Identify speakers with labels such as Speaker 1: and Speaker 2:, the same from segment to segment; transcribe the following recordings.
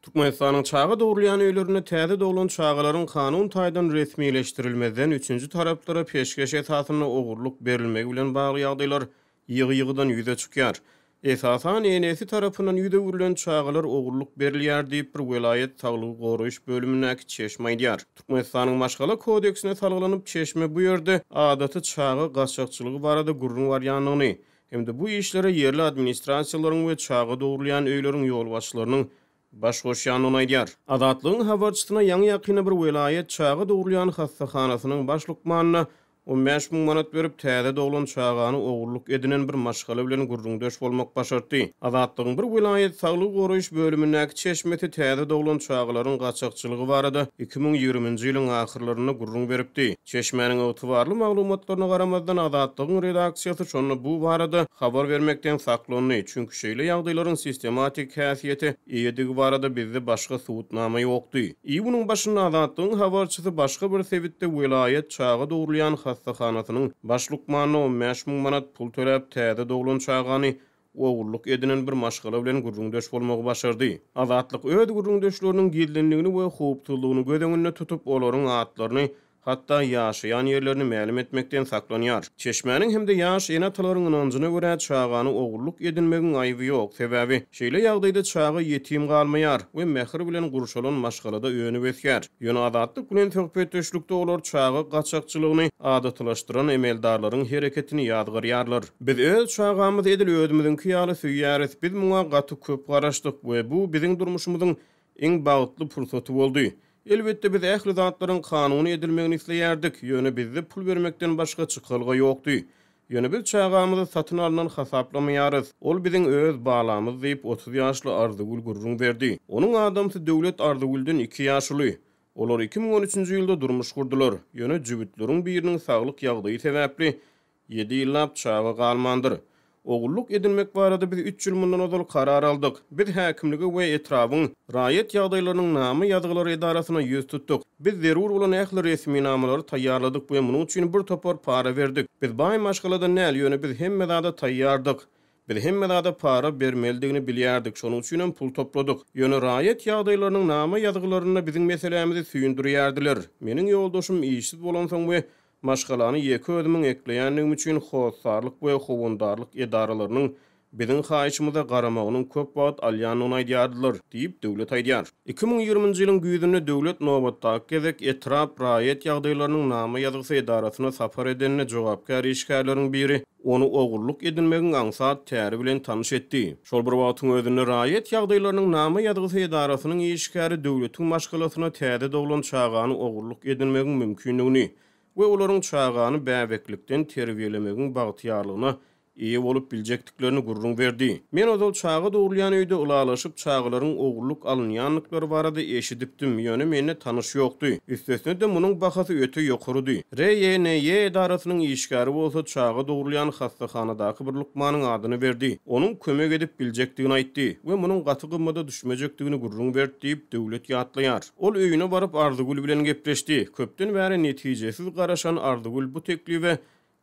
Speaker 1: Türkmenistanyň çaga dogrulýan öýlerinde täze doglan çagalaryň kanun taýdan resmileşdirilmezden üçünji taraplara peşgeş esasynda ogurlyk berilmegi bilen bagly ýagdaýlar ýygy-ýygydan ýüze çykýar. Esasan, enesi tarapyndan ýüz öwrülen çagalar ogurlyk berilýär diýip, bir welaýat saglygy goraýyş bölümindäki çeşme aýdýar. Türkmenistanyň Maşgala kodeksine salgylanyp, çeşme bu ýerde adaty çaga gaçakçylygy barada gürrüň barýandygyny hem-de bu işlere ýerli administrasiýalaryň we çaga dogrulýan öýleriň ýolbaşçylarynyň baş goşýandygyny aýdýar. Azatlygyň habarçysyna ýaňy-ýakynda bir welaýat çaga dogrulýan hassahanasynyň baş lukmanyna 15 000 manat berip, täze doglan çagany ogurlyk edinen bir maşgala bilen gürrüňdeş bolmak başartdy. Azatlygyň bir welaýat saglygy goraýyş bölümindäki çeşmesi täze doglan çagalaryň gaçakçylygy barada 2020-nji ýylyň ahyrlarynda gürrüň beripdi. Çeşmäniň ygtybarly maglumatlaryna garamazdan, Azatlygyň redaksiýasy şonda bu barada habar bermekden saklandy, çünki şeýle ýagdaýlaryň sistematik häsiýete eýedigi barada bizde başga subutnama ýokdy. Iýunyň başynda Azatlygyň habarçysy başga bir sebitde welaýat çaga dogrulýan hassahanasynyň baş lukmanyna 15 000 manat pul töläp, täze doglan çagany ogurlyk edinen bir maşgala bilen gürrüňdeş bolmagy başardy. Azatlyk öz gürrüňdeşleriniň gizlinligini we howpsuzlygyny göz öňünde tutup, olaryň atlaryny, hatda ýaşaýan ýerlerini mälim etmekden saklanýar. Çeşmäniň hem-de ýaş ene-atalaryň ynanjyna görä, çagany ogurlyk edinmegiň aýby ýok, sebäbi şeýle ýagdaýda çaga ýetim galmaýar we mähir bilen gurşalan maşgalada önüp-ösýär. Ýöne Azatlyk bilen söhbetdeşlikde olar çaga gaçakçylygyny adatylaşdyran emeldarlaryň hereketini ýazgarýarlar. Biz öz çagamyzy edil özümiziňki ýaly söýýäris, biz muňa gaty köp garaşdyk we bu biziň durmuşymyzyň iň bagtly pursaty boldy. Elbetde, biz ähli zatlaryň kanuny edilmegini isleýärdik, ýöne bizde pul bermekden başga çykalga ýokdy. Ýöne biz çagamyzy satyn alnan hasaplamaýarys, ol biziň öz balamyz diýip, 30 ýaşly Arzygül gürrüň berdi. Onuň adamsy Döwlet Arzygülden iki ýaş uly. Olar 2013-nji ýylda durmuş gurdular, ýöne jübütleriň biriniň saglyk ýagdaýy sebäpli Ýedi ýyllap çaga galmandyr. Ogullyk edinmek barada biz üç ýyl mundan ozal karar aldyk. Biz häkimlige we etrabyň Raýat ýagdaýlarynyň nama ýazgylary edarasyna ýüz tutduk. Biz zerur bolan ähli resminamalary taýýarladyk we munuň üçin bir topar para berdik. Biz baý maşgaladan däl, ýöne biz hemme zada taýýardyk. Biz hemme zada para bermelidigini bilýärdik, şonuň üçinem pul topladyk. Ýöne raýat ýagdaýlarynyň nama ýazgylarynda biziň meselämizi süýndürýärdiler. Meniň ýoldaşym işsiz bolansoň we Maşgalany ýeke özümiň ekleýändigim üçin hossarlyk we howandarlyk edaralarynyň biziň haýyşymyza garamagynyň köp wagt alýandygyny aýdýardylar, diýip, Döwlet aýdýar. 2020-nji ýylyň güýzünde Döwlet nobatdaky gezek etrap raýat ýagdaýlarynyň nama ýazgysy edarasyna sapar edende jogapkär işgärleriň biri ony ogurlyk edinmegiň aňsat täri bilen tanyş etdi. Şol bir wagtyň özünde raýat ýagdaýlarynyň nama ýazgysy edarasynyň işgäri Döwletiň maşgalasyna täze doglan çagany ogurlyk edinmegiň mümkindigini we olaryň çagany bäbeklikden terbiýelemegiň bagtyýarlygyna eýe bolup biljekdiklerini gürrüň berdi. Men ozal çaga dogrulýan öýde ylalaşyp çagalaryň ogurlyk alynýandyklary barada eşidipdim, ýöne mende tanyş ýokdy. Üstesine-de munuň bahasy öte ýokarydy. RÝNÝ edarasynyň işgäri bolsa çaga dogrulýan hassahanadaky bir lukmanyň adyny berdi. Onuň kömek edip biljekdigini aýtdy we munuň gaty gymmada düşmejekdigini gürrüň berdi diýip, Döwlet ýatlaýar. Ol öýüne baryp Arzygül bilen gepleşdi. Köpden bäri netijesiz garaşan Arzygül bu teklibe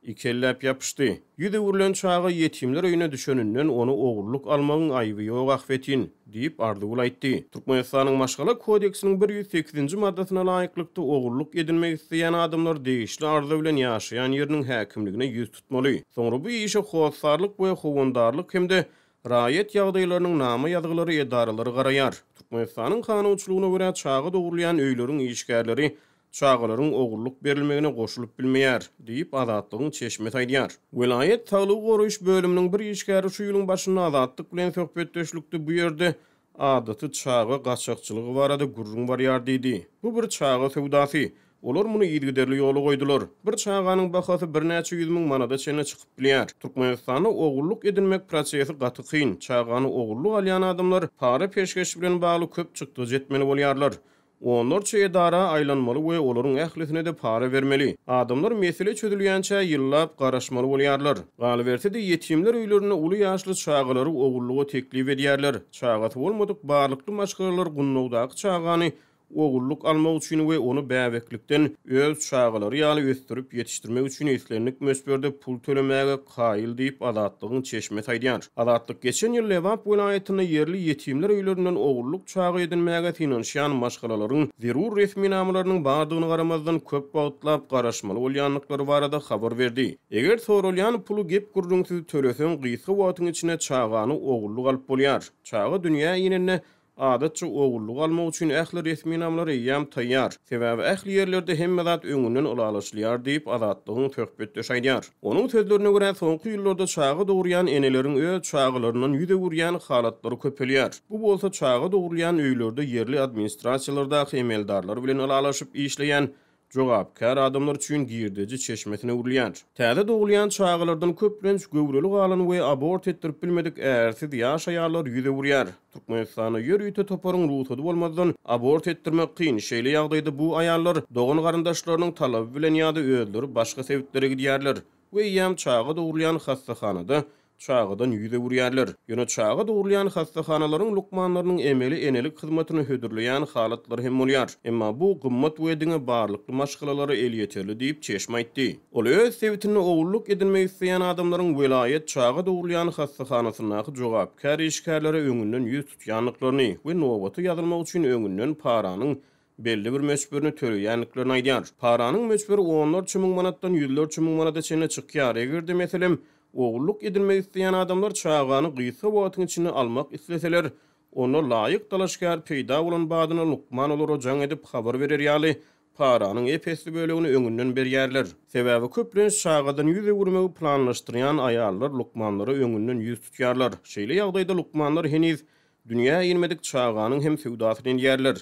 Speaker 1: Ikelläp ýapyşdy. Ýüz öwrülen çaga ýetimler öýüne düşeninden ony ogurlyk almagyň aýby ýok ahbetin, diýip, Arzygül aýtdy. Türkmenistanyň Maşgala kodeksiniň 108-nji maddasyna laýyklykda, ogurlyk edinmek isleýän adamlar degişli arza bilen ýaşaýan ýeriniň häkimligine ýüz tutmaly. Soňra bu işe hossarlyk we howandarlyk hem-de raýat ýagdaýlarynyň nama ýazgylary edaralary garaýar. Türkmenistanyň kanunçylygyna görä, çaga dogrulýan öýleriň işgärleri çagalaryň ogurlyk berilmegine goşulyp bilmeýär, diýip, Azatlygyň çeşmesi aýdýar. Welaýat saglygy goraýyş bölüminiň bir işgäri şu ýylyň başynda Azatlyk bilen söhbetdeşlikde bu ýerde adaty çaga gaçakçylygy barada gürrüň barýar diýdi. Bu bir çaga söwdasy. Olar muny yzygiderli ýola goýdular. Bir çaganyň bahasy birnäçe ýüz müň manada çenli çykyp bilýär. Türkmenistanda ogurlyk edinmek prosesi gaty kyn. Çagany ogurlyk alýan adamlar para-peşgeş bilen bagly köp çykdajy etmeli bolýarlar. Onlarça edara aýlanmaly we olaryň ählisine-de para bermeli. Adamlar mesele çözülýänçä ýyllap garaşmaly bolýarlar. Galyberse-de, ýetimler öýlerinde uly ýaşly çagalary ogullyga teklip edýärler. Çagasy bolmadyk barlykly maşgalalar gundagdaky çagany Ogullyk almak üçin we ony bäbeklikden öz çagalary ýaly ösdürip ýetişdirmek üçin islendik möçberde pul tölemäge kaýyl diýip, Azatlygyň çeşmesi aýdýar. Azatlyk geçen ýyl Lebap welaýatynda ýerli ýetimler öýlerinden ogullyk çaga edinmäge synanyşýan maşgalalaryň zerur resminamalarynyň bardygyna garamazdan, köp wagtlap garaşmaly bolýandyklary barada habar berdi. Eger soralýan puly gep-gürrüňsiz töleseň, gysga wagtyň içinde çagany ogullyk alyp bolýar. Çaga dünýä inende, Adatça ogullyk almak üçin ähli resminamalar eýýäm taýýar. Sebäbi ähli ýerlerde hemme zat öňünden ylalaşylýar diýip, Azatlygyň söhbetdeşi aýdýar. Onuň sözlerine görä, soňky ýyllarda çaga dogurýan eneleriň öz çagalaryndan ýüz öwürýän halatlary köpelýär. Bu bolsa çaga dogrulýan öýlerde ýerli administrasiýalardaky emeldarlar bilen ylalaşyp işleýän jogapkär adamlar üçin girdeji çeşmesine öwrülýär. Täze dogulýan çagalardan köplenç göwreli galan we abort etdirip bilmedik ärsiz ýaş aýallar ýüz öwürýär. Türkmenistanda ýörite toparyň rugsady bolmazdan abort etdirmek kyn, şeýle ýagdaýda bu aýallar dogan-garyndaşlarynyň talaby bilen ýa-da özleri başga sebitlere gidýärler we eýýäm çaga dogrulýan hassahanada çagadan ýüz öwürýärler. Ýöne çaga dogrulýan hassahanalaryň lukmanlarynyň emeli enelik hyzmatyny hödürleýän halatlary hem bolýar. Emma bu gymmat we diňe barlykly maşgalalara elýeterli diýip, çeşme aýtdy. Ol öz sebitinde ogullyk edinmek isleýän adamlaryň welaýat çaga dogrulýan hassahanasyndaky jogapkär işgärlere öňünden ýüz tutýandyklaryny we nobata ýazylmak üçin öňünden paranyň belli bir möçberini töleýändiklerini aýdýar. Paranyň möçberi onlarça müň manatdan ýüzlerçe müň manada çenli çykýar. Eger-de, meselem, ogullyk edinmek isleýän adamlar çagany gysga wagtyň içinde almak isleseler, onda laýyk dalaşgär peýda bolan badyna lukman olara jaň edip habar berer ýaly, paranyň ep-esli bölegini öňünden berýärler. Sebäbi köplenç çagadan ýüz öwürmegi planlaşdyrýan aýallar lukmanlara öňünden ýüz tutýarlar. Şeýle ýagdaýda lukmanlar heniz Dünýä inmedik çaganyň hem söwdasyny edýärler.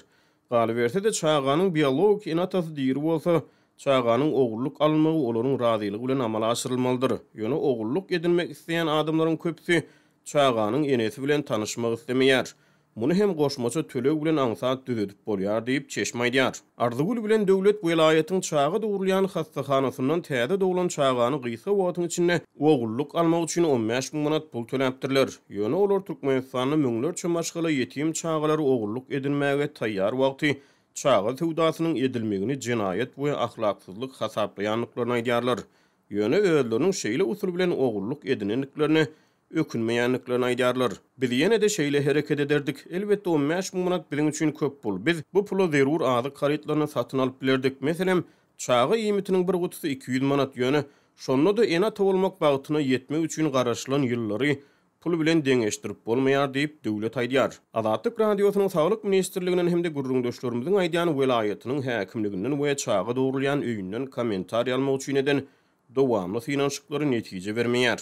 Speaker 1: Galyberse-de, çaganyň biologik ene-atasy diri bolsa, çaganyň ogullyk alynmagy olaryň razylygy bilen amala aşyrylmalydyr. Ýöne ogullyk edinmek isleýän adamlaryň köpüsi çaganyň enesi bilen tanyşmak islemeýär. Muny hem goşmaça töleg bilen aňsat düzedip bolýar diýip, çeşme aýdýar. Arzygül bilen Döwlet welaýatyň çaga dogrulýan hassahanasyndan täze doglan çagany gysga wagtyň içinde ogullyk almak üçin 15 müň manat pul töläpdirler. Ýöne olar Türkmenistanda müňlerçe maşgala ýetim çagalary ogullyk edinmäge taýýar wagty çaga söwdasynyň edilmegini jenaýat we ahlaksyzlyk hasaplaýandyklaryny aýdýarlar. Ýöne özleriniň şeýle usul bilen ogullyk edinendiklerine ökünmeýändiklerini aýdýarlar. Biz ýene-de şeýle hereket ederdik. Elbetde, 15 müň manat biziň üçin köp pul. Biz bu pula zerur azyk harytlaryny satyn alyp bilerdik. Meselem, çaga iýmitiniň bir gutusy 200 manat. Ýöne, şonda-da ene-ata bolmak bagtyna ýetmek üçin garaşylan ýyllary pul bilen deňeşdirip bolmaýar diýip, Döwlet aýdýar. Azatlyk Radiosynyň Saglyk ministrliginden hem-de gürrüňdeşlerimiziň aýdýan welaýatynyň häkimliginden we çaga dogrulýan öýünden kommentariý almak üçin eden dowamly synanyşyklary netije bermeýär.